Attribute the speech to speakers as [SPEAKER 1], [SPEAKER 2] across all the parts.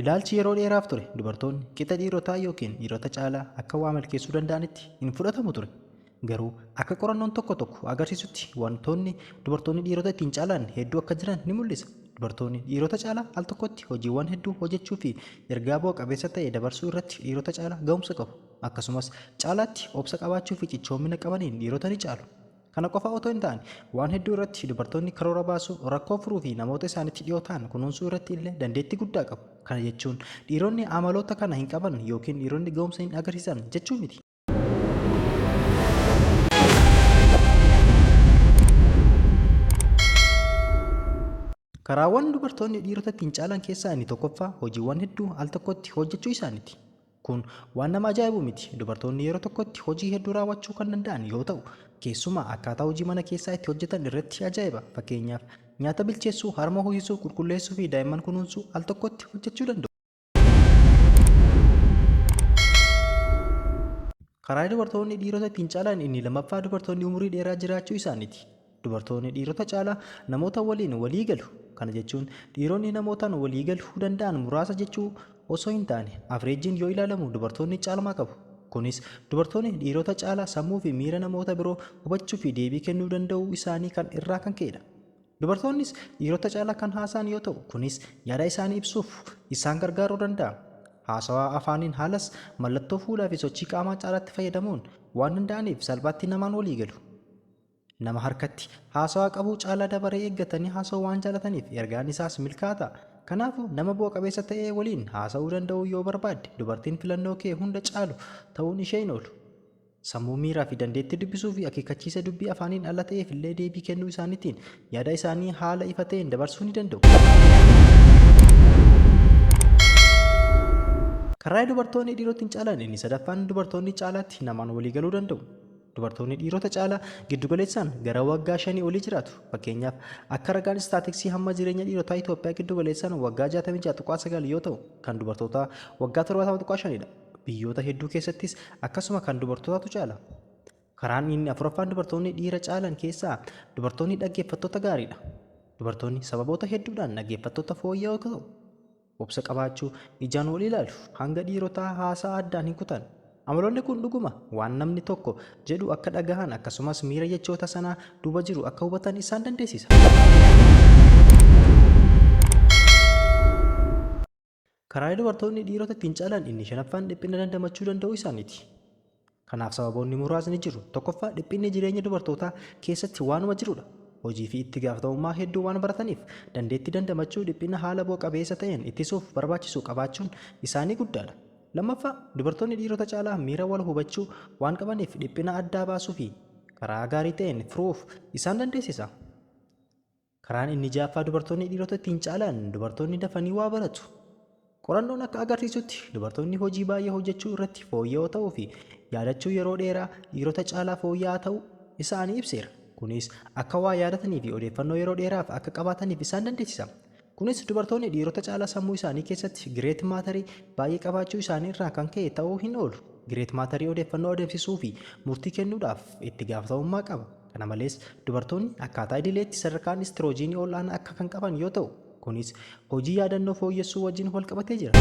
[SPEAKER 1] Ilaalchi yeroo dheeraaf ture dubartoonni qixa dhiirotaa yookiin dhiirota caalaa akka waa milkeessuu danda'anitti hin fudhatamu ture. Garuu akka qorannoon tokko tokko agarsiisutti wantoonni dubartoonni dhiirota ittiin caalan hedduu akka jiran ni mul'isa. Dubartoonni dhiirota caalaa al tokkotti hojiiwwan hedduu hojjechuu fi ergaa bu'a qabeessa ta'e dabarsuu irratti dhiirota caalaa ga'umsa qabu. Akkasumas caalaatti obsa qabaachuu fi cichoomina qabaniin dhiirota ni caalu. Kana qofa otoo hin taane, waan hedduu irratti dubartoonni karoora baasuu, rakkoo furuu fi namoota isaanitti dhiyoo ta'an kunuunsuu irratti illee dandeettii guddaa qabu. Kana jechuun dhiironni amaloota kana hin qaban yookiin dhiironni ga'umsa hin agarsiisan jechuu miti. Karaawwan dubartoonni dhiirota ittiin caalan keessaa inni tokkoffaa hojiiwwan hedduu al tokkotti hojjechuu isaaniiti. Kun waan nama ajaa'ibu miti. Dubartoonni yeroo tokkotti hojii hedduu raawwachuu kan danda'an yoo ta'u, keessumaa akkaataa hojii mana keessaa itti hojjetan irratti ajaa'iba. Fakkeenyaaf, nyaata bilcheessuu, harma hoosisuu, qulqulleessuu fi daa'imman kunuunsuu al tokkotti hojjechuu danda'u. Karaa dubartoonni dhiirota ittiin caalan inni lammaffaa dubartoonni umurii dheeraa jiraachuu isaaniiti. Dubartoonni dhiirota caalaa namoota waliin walii galu. Kana jechuun dhiironni namootaan walii galuu danda'an muraasa jechuu osoo hin taane, avreejiin yoo ilaalamu dubartoonni caalmaa qabu. Kunis dubartoonni dhiirota caalaa sammuu fi miira namoota biroo hubachuu fi deebii kennuu danda'uu isaanii kan irraa kan ka'edha. Dubartoonnis dhiirota caalaa kan haasa'an yoo ta'u, kunis yaada isaanii ibsuuf isaan gargaaruu danda'a. Haasawaa afaaniin haalas mallattoo fuulaa fi sochii qaamaa caalaatti fayyadamuun waan danda'aniif salphaatti namaan walii galu. Nama harkatti haasawaa qabuu caalaa dabaree eeggatanii haasa'uu waan jaalataniif ergaan isaas milkaa'aa ta'a. Kanaafuu nama bu'a qabeessa ta'e waliin haasa'uu danda'uu yoo barbaadde dubartiin filannoo kee hunda caalu ta'uun ishee hin oolu. Sammuu, miiraa fi dandeettii dubbisuu fi akeekkachiisa dubbii afaaniin ala ta'eef illee deebii kennuu isaaniitiin yaada isaanii haala ifa ta'een dabarsuu ni danda'u. Karaa dubartoonni dhiirota hin caalan inni sadaffaan dubartoonni caalaatti namaan walii galuu danda'u. Dubartoonni dhiirota caalaa giddugaleessaan gara waggaa shanii olii jiraatu. Fakkeenyaaf, akka ragaan istaatiksii hamma jireenya dhiirotaa Itoophiyaa giddugaleessaan waggaa 66.9 yoo ta'u, kan dubartootaa waggaa 70.5 dha. Biyyoota hedduu keessattis akkasuma kan dubartootaatu caala. Karaan inni afuraffaan dubartoonni dhiira caalan keessaa dubartoonni dhaggeeffattoota gaariidha. Dubartoonni sababoota hedduudhaan dhaggeeffattoota fooyya'oo ta'u. Obsa qabaachuu, ijaan wal ilaalu, hanga dhiirotaa haasaa addaan hin kutan. Amaloonni kun dhuguma waan namni tokko jedhu akka dhagahan akkasumas miira jechoota sanaa duuba jiru akka hubatan isaan dandeessisa. Karaalee dubartoonni dhiirota ittiin caalan inni shanaffaan dhiphina dandamachuu danda'uu isaaniiti. Kanaaf sababoonni muraasni jiru. Tokkoffaa, dhiphinni jireenya dubartootaa keessatti waanuma jirudha. Hojii fi itti gaafatamummaa hedduu waan barataniif dandeettii dandamachuu dhiphina haala bu'a qabeessa ta'een ittisuuf barbaachisu qabaachuun isaanii guddaadha. Lammaffaa, dubartoonni dhiirota caalaa miira wal hubachuu waan qabaniif dhiphina addaa baasuu fi karaa gaarii ta'een furuuf isaan dandeessisa. Karaan inni ja'affaa dubartoonni dhiirota ittiin caalan dubartoonni dafanii waa baratu. Qorannoon akka agarsiisutti dubartoonni hojii baay'ee hojjechuu irratti fooyya'oo ta'uu fi yaadachuu yeroo dheeraa dhiirota caalaa fooyya'aa ta'uu isaanii ibseera. Kunis akka waa yaadatanii fi odeeffannoo yeroo dheeraaf akka qabaataniif isaan dandeessisa. Kunis dubartoonni dhiirota caalaa sammuu isaanii keessatti gireet maatarii baay'ee qabaachuu isaanii irraa kan ka'e ta'uu hin oolu. Gireet maatarii odeeffannoo adeemsisuu fi murtii kennuudhaaf itti gaafatamummaa qaba. Kana malees, dubartoonni akkaataa idileetti sadarkaan istiroojiinii ol'aanaa akka kan qaban yoo ta'u, kunis hojii yaadannoo fooyyessuu wajjin walqabatee jira.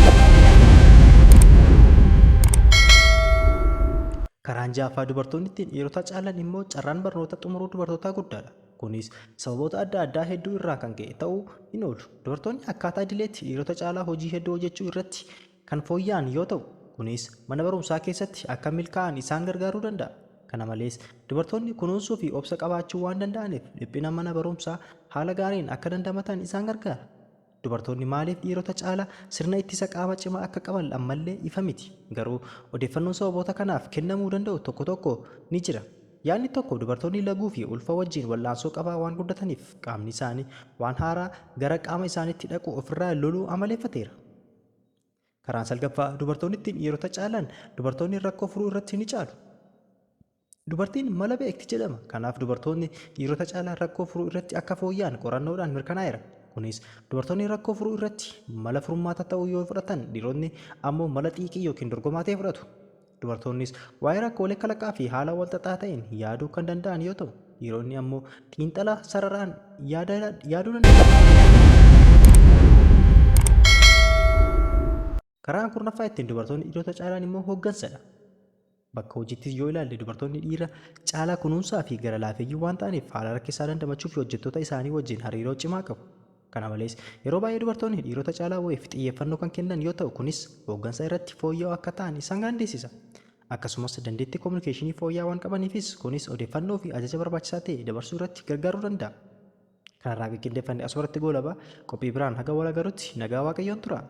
[SPEAKER 1] Karaan ja'affaa dubartoonni ittiin dhiirota caalan immoo carraan barnoota xumuruu dubartootaa guddaadha. Kunis sababoota adda addaa hedduu irraa kan ka'e ta'uu hin oolu. Dubartoonni akkaataa idileetti dhiirota caalaa hojii hedduu hojjechuu irratti kan fooyya'an yoo ta'u, kunis mana barumsaa keessatti akka milkaa'an isaan gargaaruu danda'a. Kana malees, dubartoonni kunuunsuu fi obsa qabaachuu waan danda'aniif dhiphina mana barumsaa haala gaariin akka dandamatan isaan gargaara. Dubartoonni maaliif dhiirota caalaa sirna ittisa qaama cimaa akka qaban ammallee ifa miti. Garuu odeeffannoon sababoota kanaaf kennamuu danda'u tokko tokko ni jira. Yaadni tokko dubartoonni laguu fi ulfa wajjin wal'aansoo qabaa waan guddataniif qaamni isaanii waan haaraa gara qaama isaaniitti dhaqu ofirraa loluu amaleeffateera. Karaan salgaffaa dubartoonni ittiin dhiirota caalan dubartoonni rakkoo furuu irratti ni caalu. Dubartiin mala beekti jedhama. Kanaaf dubartoonni dhiirota caalaa rakkoo furuu irratti akka fooyya'an qorannoodhaan mirkanaa'eera. Kunis dubartoonni rakkoo furuu irratti mala furmaata ta'uu yoo fudhatan dhiironni ammoo mala xiiqii yookiin dorgomaa ta'e fudhatu. Dubartoonnis waa'ee rakkoolee kalaqaa fi haala walxaxaa ta'een yaaduu kan danda'an yoo ta'u, dhiironni ammoo xiinxala sararaan yaaduu danda'u. Karaan 10ffaa ittiin dubartoonni dhiirota caalaan immoo hooggansadha. Bakka hojiittis yoo ilaalle dubartoonni dhiira caalaa kunuunsaa fi gara laafeyyii waan ta'aniif haala rakkisaa dandamachuu fi hojjettoota isaanii wajjin hariiroo cimaa qabu. Kana malees, yeroo baay'ee dubartoonni dhiirota caalaa wayiif xiyyeeffannoo kan kennan yoo ta'u kunis hooggansa irratti fooyya'oo akka ta'an isaan dandeessisa. Akkasumas dandeettii kominikeeshinii fooyya'aa waan qabaniifis kunis odeeffannoo fi ajaja barbaachisaa ta'e dabarsuu irratti gargaaruu danda'a. Kanarraa qindeeffanne asumarratti goolaba. Qophii biraan haga wal agarutti nagaa Waaqayyoon tura.